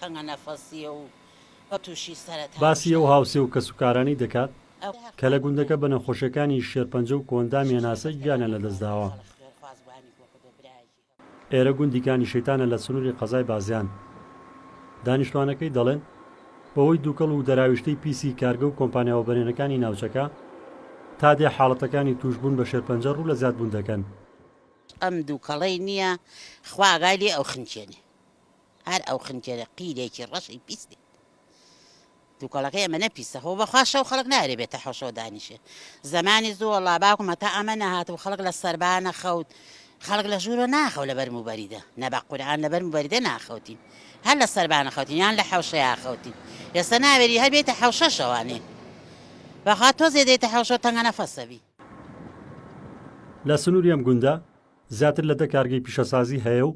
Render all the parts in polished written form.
تەنگە نەفەسیە و تووشی سەرەتان باسی ئەو هاوسێ و کەسوکارانەی دەکات کە لە گوندەکە بە نەخۆشیەکانی شێرپەنجە و کۆئەندامی هەناسە گیانیان لەدەستداوە. ئێرە گوندی کانی شەیتانە لە سنووری قەزای بازیان. دانیشتوانەکەی دەڵێن، بەهۆی دووکەڵ و دەراویشتەی پیسی کارگە و کۆمپانیا وەبەرهێنەکانی ناوچەکە، تا دێ حاڵەتەکانی تووشبوون بە شێرپەنجە ڕوو لە زیادبوون دەکەن. ئەم دووکەڵەی نییە خوا ئاگای لێ ئەو خنکێنێ هەر ئەو خنکێنێ قیرێکی ڕەشی پیس دێت. دوکەڵەکەی ئەمەنە پیسە خۆ بەخوا شەو خەڵک نایەرێ بێتە حەوشەوە دانیشێ زەمانی زوو وەڵا باوکم هەتا ئەمە نەهاتبوو خەڵک لە سەربانە خەوت خەڵک لە ژوورۆ ناخەو لەبەر موبەریدە نە بە قورئان لەبەر موبەریدە ناخەوتین هەر لە سەربانە خەوتین یان لە حەوشەیا خەوتین ئێستا ناوێری هەر بێتە حەوشە شەوانێ بەخوا تۆزێ دێتە حەوشەوە تەنگە نەفەسەبی. لە سنووری ئەم گوندە زیاتر لە دە کارگەی پیشەسازی هەیە و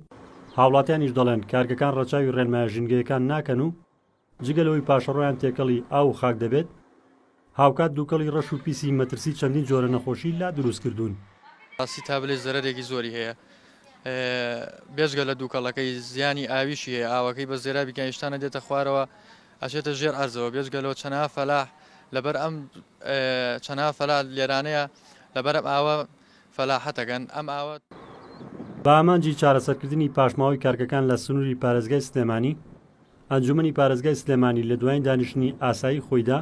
هاوڵاتیانیش دەڵێن کارگەکان ڕەچاوی ڕێنمایە ژینگەیەکان ناکەن و جگە لەوەی پاشەڕۆیان تێکەڵی ئاو و خاک دەبێت، هاوکات دووکەڵی ڕەش و پیسی مەترسی چەندین جۆرە نەخۆشی لا دروست کردوون. ڕاستی تا بلێی زەرەرێکی زۆری هەیە بێجگە لە دووکەڵەکەی زیانی ئاویشی هەیە ئاوەکەی بە زێرابی گەیشتانە دێتە خوارەوە ئەچێتە ژێر ئەرزەوە بێجگە لەوە چەنەها فەلاح لەبەر ئەم چەنەها فەلا لێرانەیە لەبەر ئەم ئاوە فەلاحەتەکەن ئەم ئاوە. بە ئامانجی چارەسەرکردنی پاشماوەی کارگەکان لە سنووری پارێزگای سلێمانی، ئەنجومەنی پارێزگای سلێمانی لە دوایین دانیشتنی ئاسایی خۆیدا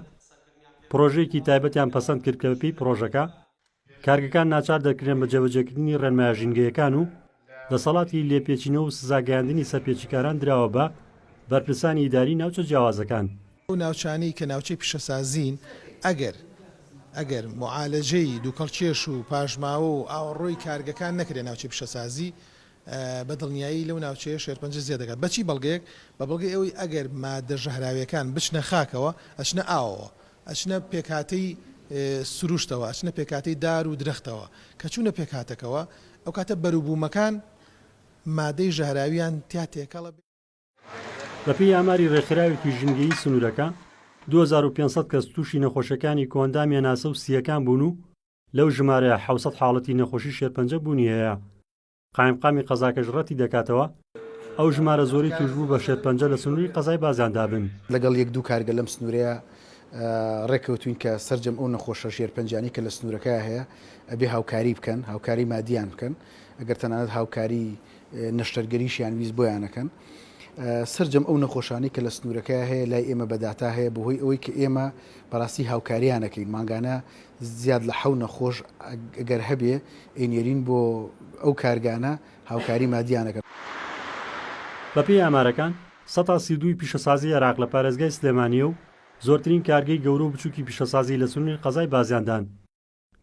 پڕۆژەیەکی تایبەتیان پەسەند کرد کە بەپێی پڕۆژەکە کارگەکان ناچار دەکرێن بە جێبەجێکردنی ڕێنمایە ژینگەیەکان و دەسەڵاتی لێپێچینەوە و سزاگەیاندنی سەرپێچیکاران دراوە بە بەرپرسانی ئیداری ناوچە جیاوازەکان. ئەو ناوچانەی کە ناوچەی پیشەسازین ئەگەر ئەگەر موعالەجەی دوکەڵکێش و پاشماوە و ئاوەڕۆی کارگەکان نەکرێت ناوچەی پیشەسازی بە دڵنیایی لەو ناوچەیە شێرپەنجە زیاد دەکات. بە چی بەڵگەیەک؟ بە بەڵگەی ئەوەی ئەگەر ماددە ژەهراوییەکان بچنە خاکەوە، ئەچنە ئاوەوە، ئەچنە پێکهاتەی سروشتەوە، ئەچنە پێکهاتەی دار و درەختەوە. کە چوونە پێکهاتەکەوە، ئەو کاتە بەروبوومەکان مادەی ژەهراوییان تیا تێکەڵ ئەبێ. بەپێی ئاماری رێکخراوێکی ژینگەیی سنوورەکە، 2500 کەس تووشی نەخۆشیەکانی کۆئەندامی هەناسە و سییەکان بوون و لەو ژمارەیە 700 حاڵەتی نەخۆشی شێرپەنجە بوونی هەیە. قایمقامی قەزاکەش ڕەتی دەکاتەوە ئەو ژمارە زۆرەی تووشبوو بە شێرپەنجە لە سنووری قەزای بازیاندا بن. لەگەڵ یەک دوو کارگە لەم سنوورەیا ڕێککەوتووین کە سەرجەم ئەو نەخۆشە شێرپەنجانەی کە لە سنوورەکەیا هەیە ئەبێ هاوکاری بکەن، هاوکاری مادیان بکەن، ئەگەر تەنانەت هاوکاری نەشتەرگەریشیان ویست بۆیان ئەکەن. سەرجەم ئەو نەخۆشانەی کە لە سنوورەکەیا هەیە لای ئێمە بە داتا هەیە بەهۆی ئەوەی کە ئێمە بەڕاستی هاوکاریان ئەکەین مانگانە زیاد لە حەو نەخۆش گەر هەبێ ئەینێرین بۆ ئەو کارگانە هاوکاری مادیان ئەکەن. بەپێی ئامارەکان، سەتا 32 ی پیشەسازی عێراق لە پارێزگای سلێمانییە و زۆرترین کارگەی گەورە و بچووکی پیشەسازی لە سنووری قەزای بازیاندان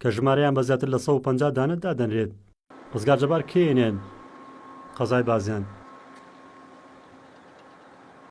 کە ژمارەیان بە زیاتر لە 150 دانە دادەنرێت. ڕزگار جەبار، KNN، قەزای بازیان.